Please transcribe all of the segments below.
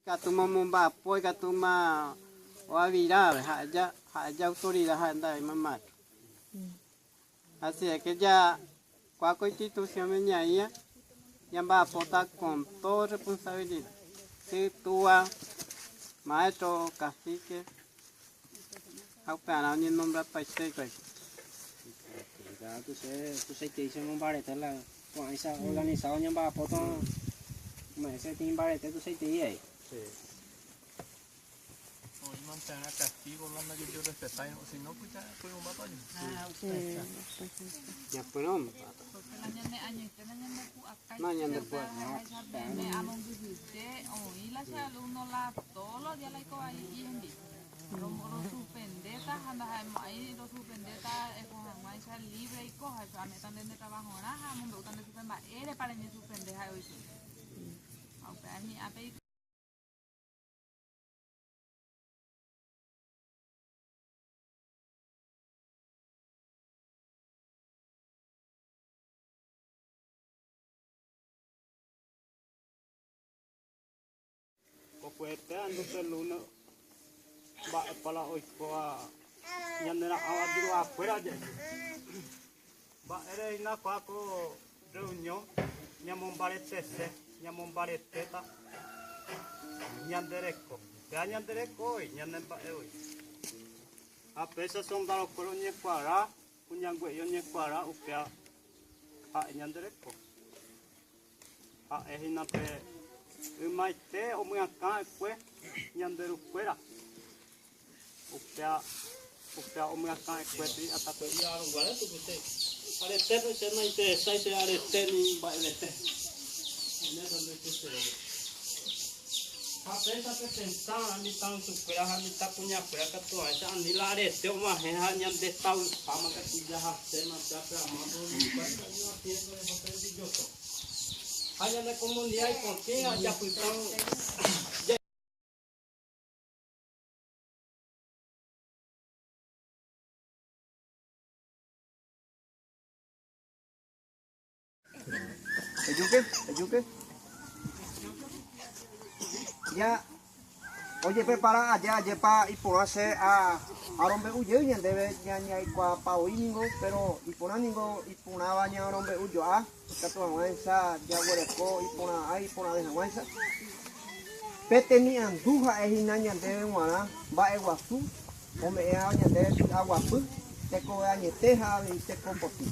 Ikatúma omomba'apo, ikatúma oavira ave, ha'e ja, ha'e ja autoridad ha'e nda'éima maestro. Así es que ja kua ko institución-me ñaĩa ñamba'apóta con todo responsabilidad. Sy, túa, maestro, cacique ha upearã oñenombrapaite hikuái. Tuichaiteicha omombarete la ko'ãicha organizado ñamba'apóta ome'ẽse imbarete tuichaitei ai. Oĩmante'arã castigo la ndajojorrespetái, si no pues ya py'ũmbáta oñe'ẽ. Ñapyrũmbáta. Porque la ñane añoite nañandepu'akái. Nañandepu'akái. Peẽme amongyhyje oĩ la che alumno la todos los días la oikóva ijehendi. Rosuspendéta ha ndaha'emo'ãi rosuspendéta eho hag̃uáicha libre eiko ha ame'ẽta nde nde trabajorã ha amombe'úta nde chupe mba'érepa reñesuspende ha'e oike. Ha upéva hi'ã pe Ko kuete andu pe lunes mba'épa la oikóva ñane ra'ãva juru'akuéra je'e. Mba'ére hína kua ko reunión ñamombaretese, ñamombaretéta ñande reko. Péva ñande reko voi, ñane mba'e voi. Ha péicha soldarokuéra oñekuara, kuñangue'i oñekuara upéva ha'e ñande reko. Ha'e hína pe ymaite omyakã va'ekue ñande rukuéra. Upéva, upéva omyakã va'ekue pe hi'atakue. Aretépe che nainteresái che arete ni mba'evete. Ha péicha pepensa mitãrusukuéra ha mitãkuñakuéra katu ahecha ani la arete og̃uahẽ ha ñande tavyháma katu jahaséma péape ama ha ñane comunidad ipotĩ ha japyta. Ejúke, ejúke. Ya ojeprepara aja ajépa iporã che a arombe'u jey ñandéve ñaikuaapa voi ningo, pero iporã ningo iporãva ñarombe'u jo'a ikatu hag̃uáicha jaguereko iporã ha iporãve hag̃uáicha. Pe temiandu ha'e hína ñandéve g̃uarã mba'eguasu ome'ẽva ñandéve py'aguapy, tekove añete ha avei teko potĩ.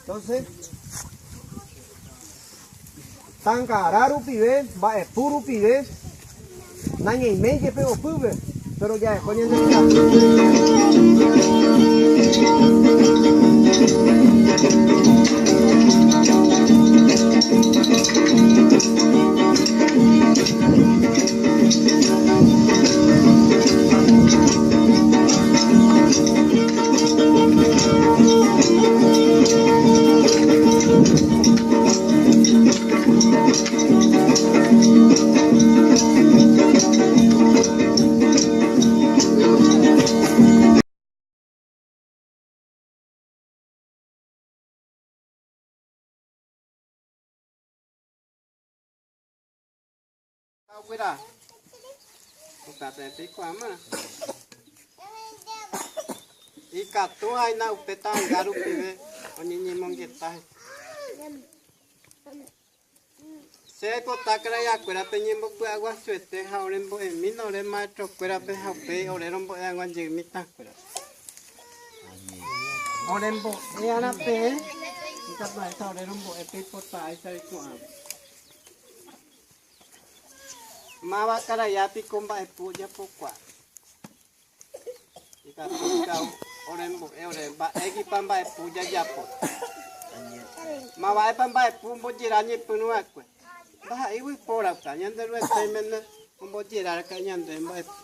Entonces, tangara rupive, mba'epu rupive, nañaiméi jepe opýpe, pero jaheko ñande py'apy. Aguera. Upe peikuaáma. Ikatu aína upe ta'anga rupive oñeñemongeta hese. Che aipota karaiakuérape ñembopy'aguasuete ha ore mbo'emína ore maestrokuérape ha upéi ore rombo'e hag̃ua jey mitãkuérape. Ore mbo'earã peẽ ikatuháicha ore rombo'e peipota'áicha oikuaáva. Máva karaia piko mba'epu ojapokuaa? Ikatu ikau orembo'e ore mba'éguipa mba'epu jajapo. Mava'épa mba'epu ombojera ñepyrũ va'ekue? Ndaha'éi yvypóra upéva, Ñanderuete oimene ombojera raka'e ñande mba'epu.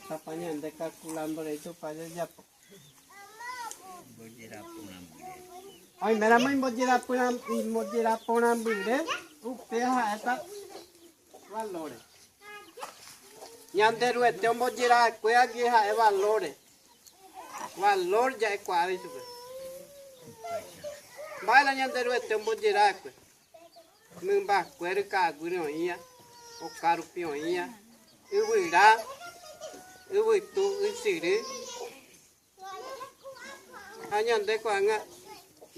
Tapa ñande calculando rei Tupã jajapo. Oiméramo imbojera porãmbyre, upéva ha'éta valores. Ñanderuete ombojera va'ekue agui ha'e valores. Valor ja'ekuaáva ichupe. Mba'éra Ñanderuete ombojera va'ekue? Mymbakuéra ka'aguýre oĩva, oka rupi oĩva, yvyra, yvytu, ysyry. Ha ñande ko'ág̃a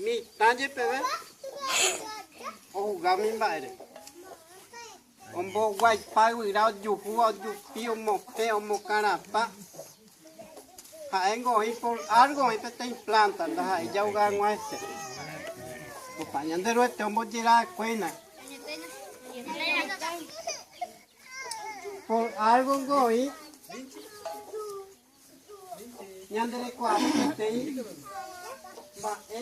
mitã jepeve ohuga umi mba'ére. Omboguaipa yvyra ojuhúva, ojupi, omopẽ, omokarapã. Ha'éngo oĩ por algo oĩ peteĩ planta, ndaha'éi jahuga hag̃ua hese. Tupã Ñanderuete ombojera va'ekuéna. Por algo ngo oĩ ñande rekuaápe peteĩ mba'e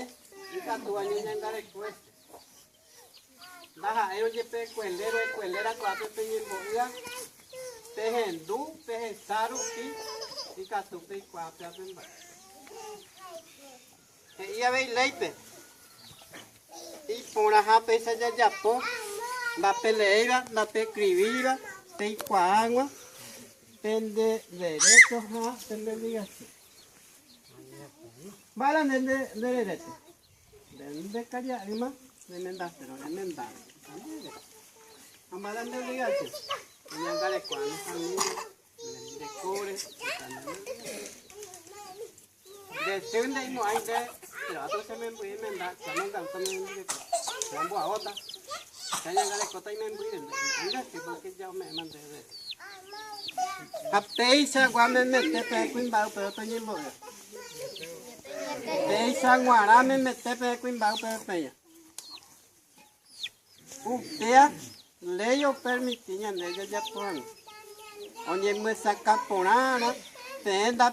ikatúva ñañangareko hese. Ndaha'éirõ jepe ekueléro ekueléra ko'ápe peñembo'ýva, pehendu, pehecha rupi ikatu peikuaa péva mba'e. He'i avei léipe, iporãha péicha jajapo, ndapeleéiva, ndapekrivíriva, peikuaa hag̃ua pende derécho ha pende obligación. Mba'e la nde nde derécho? Nde ndekaria'ýma remendasérõ remendárõ. Ha mba'e nde obligación? Eñangareko ne familia, ne rembirekóre, nde sy nde'imo'ãi nde pero ato che memby emenda, che amonga'úta ne rembireko, che amboavóta, che añangarekóta imembýre, nde'imo'ãi nde sy porque ja ome'ẽma ndéve derecho. Ha péichagua memete peẽ kuimba'e upéva toñembo'e. Péicha g̃uarã memete peẽ kuimba'e upépe peña. Upéa léi opermiti ñande jajapo hag̃ua. Oñemyesakã porãrã peẽ nda.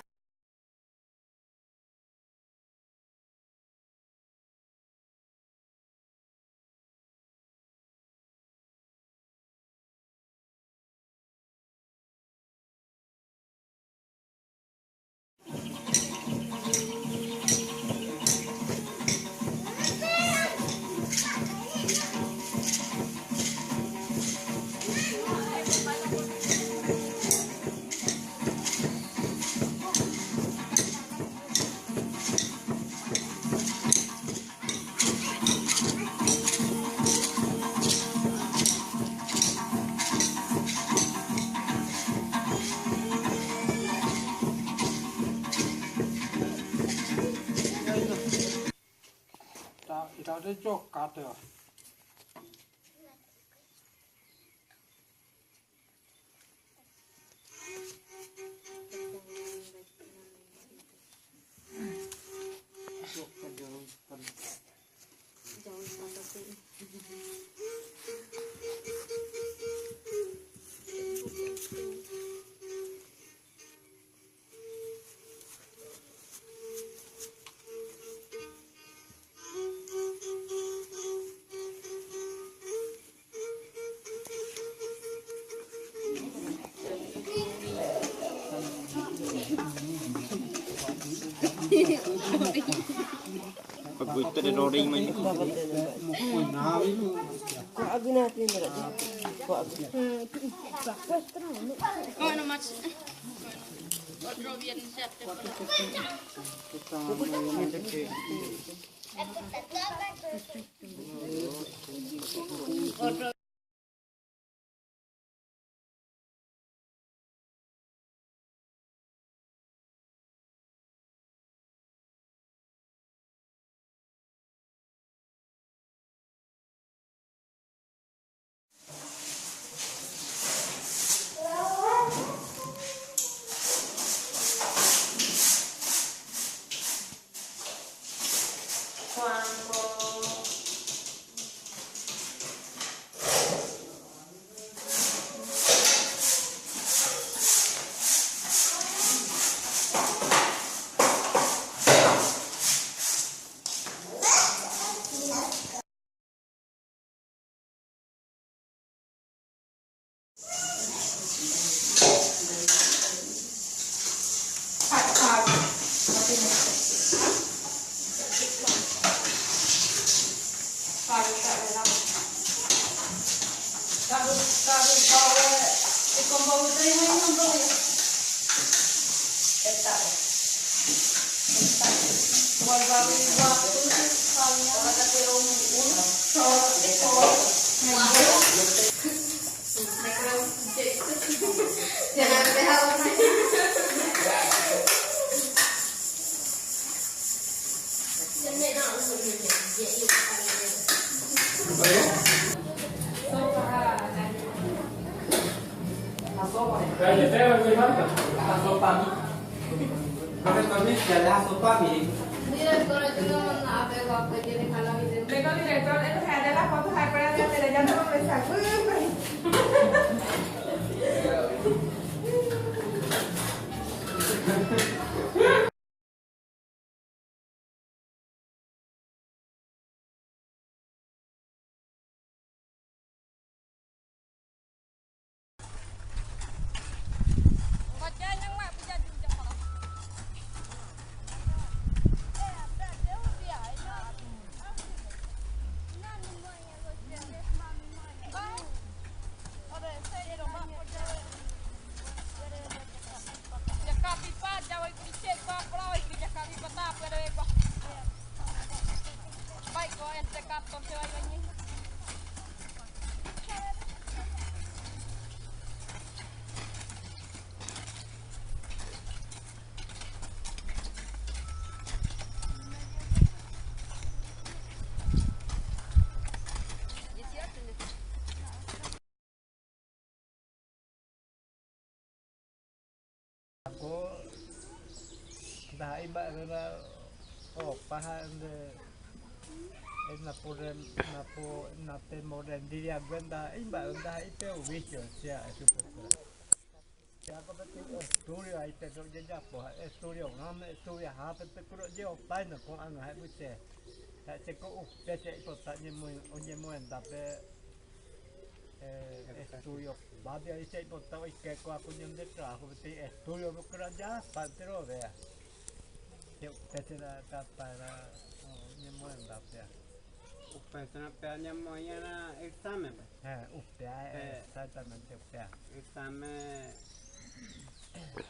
Examen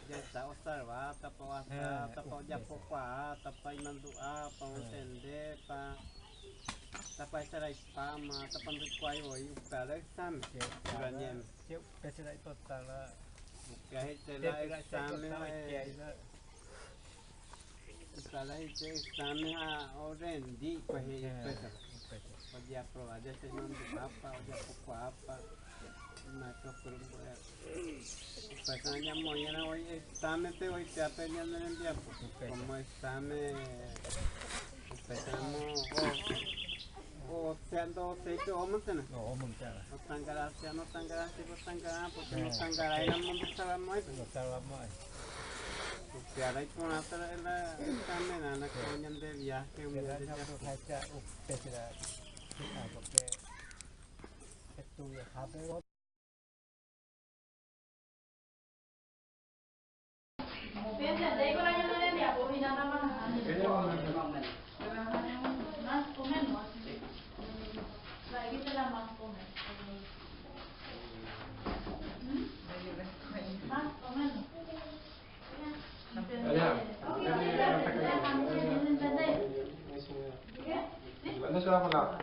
ya está observado, tapa imandua, pa entender, pa tapa estar ahí pama, tapa voy para examen. Examen a rendí, pues pues ya probar ya se mandua, pa ya poco apa. Pues mañana hoy examen te voy a peleando en el día como examen empezamos o seando seis o montana no montana no tan gracia no tan gracia no tan gracia porque no tan gracia no salvamos no salvamos porque ahora hay con hacer la examen ana que de viaje un día porque estuve Más o menos. La más o menos. Más o menos. No se va por la